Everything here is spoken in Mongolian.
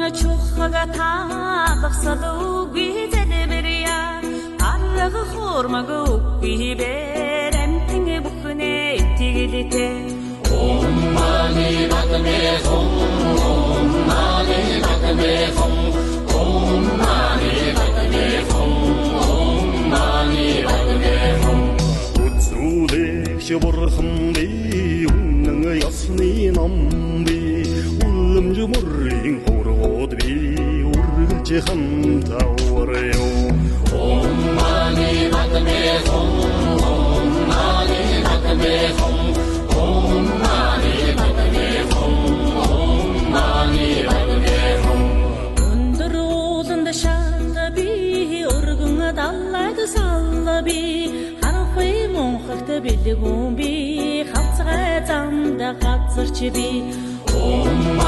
Чухага таалгасал үгүй зэлбэрья. Арга хурмаг үгүй бэр амтэн бүхнээ итгэлтэй. Ом мани падме хум, ом мани падме хум, ом мани падме хум, ом мани падме хум. Үзүүлэгч бурхан би, үнэн ёсны ном би, үлэмж мөрийн хургууд би, үргэлж хамтавар юу. Ом мани падме хум, ом мани падме хум, ом мани падме хум, ом мани падме хум. Өндөр ууланд шат би, өргөн далайд салла би, харанхуй мунхагт бэлгүүн би, хавцгай замд газарч би. Ом